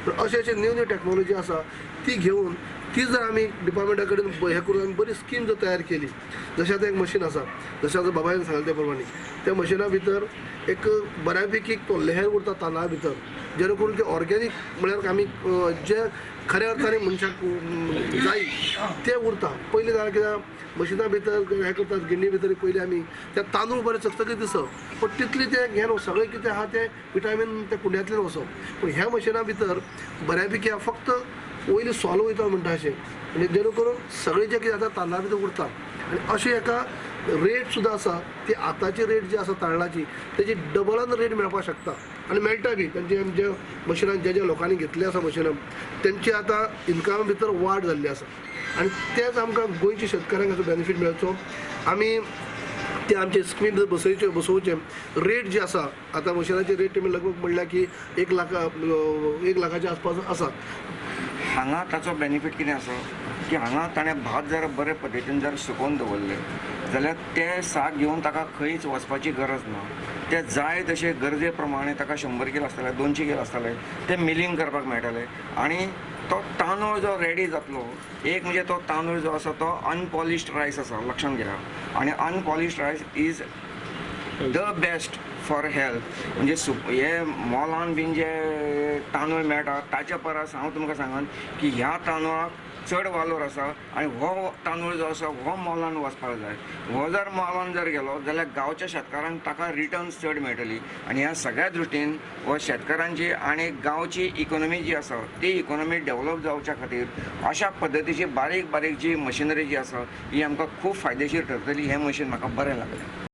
पूण अशें अशें न्यू न्यू टॅक्नोलॉजी आसा ती घेवन ती जर आमी डिपार्टमेंटा कडेन हें करून आमी बरी स्कीम जर तयार केली, जशें आतां एक मशीन आसा, जशें आतां बाबायन सांगलें त्या प्रमाणे त्या मशिना भितर एक बऱ्या पैकी तो लेहर उरता तांदळा भितर, जेणे करून ते ऑर्गेनीक म्हळ्यार आमी जे खऱ्या अर्थाने मनशाक जाय ते उरता. पयलीं जाल्यार कित्याक मशिना भितर हें करतात, गिण्णी भितर पयलीं आमी त्या तांदूळ बरे चकचकीत दिसप, पूण तितली ते घेवन सगळें कितें आहा तें विटामीन त्या कुंड्यांतल्यान वचप. पूण ह्या मशिना भितर बऱ्या पैकी फक्त वयली सोलो वयता म्हणटा अशें, आनी जेणे करून सगळें जें कितें आतां तांदळा भितर उरता. आनी अशें एका रेट सुद्दां आसा ती आतांची रेट जी आसा तांदळाची तेजी डबलान रेट मेळपाक शकता आनी मेळटा बी. तेंचे जे मशिनां ज्या ज्या लोकांनी घेतले आसा मशिनां तेंची आतां इनकमा भितर वाड जाल्ली आसा आनी तेच आमकां गोंयच्या शेतकाऱ्यांक हाचो बेनिफीट मेळचो. आमी ते आमचे स्किमी भितर बसयच्यो बसोवचे रेट जी आसा आतां मशिनाची रेट तुमी लगभग म्हणल्यार की 1 लाखाच्या आसपास आसा. हांगा ताचो बेनिफीट कितें आसा की हांगा ताणें भात जर बरे पद्दतीन जर सुकोवन दवरलें जाल्यार ते साक घेवन ताका खंयच वचपाची गरज ना. ते जाय तशे गरजे प्रमाणे ताका 100 कील आसतले, 200 कील आसतले, ते मिलींग करपाक मेळटले आनी तो तांदूळ जो रेडी जातलो, एक म्हणजे तो तांदूळ जो आसा तो अनपॉलिश्ड रायस आसा, लक्षांत घेया, आनी unpolished rice is the best for health. म्हणजे हे मॉलान बीन जे तांदूळ मेळटा ताच्या परस हांव तुमकां सांगन की ह्या तांदळाक चड वालोर आसा आनी हो तांदूळ जो आसा हो मॉलान वचपाक जाय. हो जर मॉलान जर गेलो जाल्यार गांवच्या शेतकारांक ताका रिटर्न्स चड मेळटली आनी ह्या सगळ्या दृश्टीन हो शेतकारांची आनी गांवची इकोनॉमी जी आसा ती इकोनॉमी डेवलप जावच्या खातीर अशा पद्दतीची बारीक बारीक जी मशिनरी जी आसा ही आमकां खूब फायदेशीर ठरतली. हें मशीन म्हाका बरें लागलें.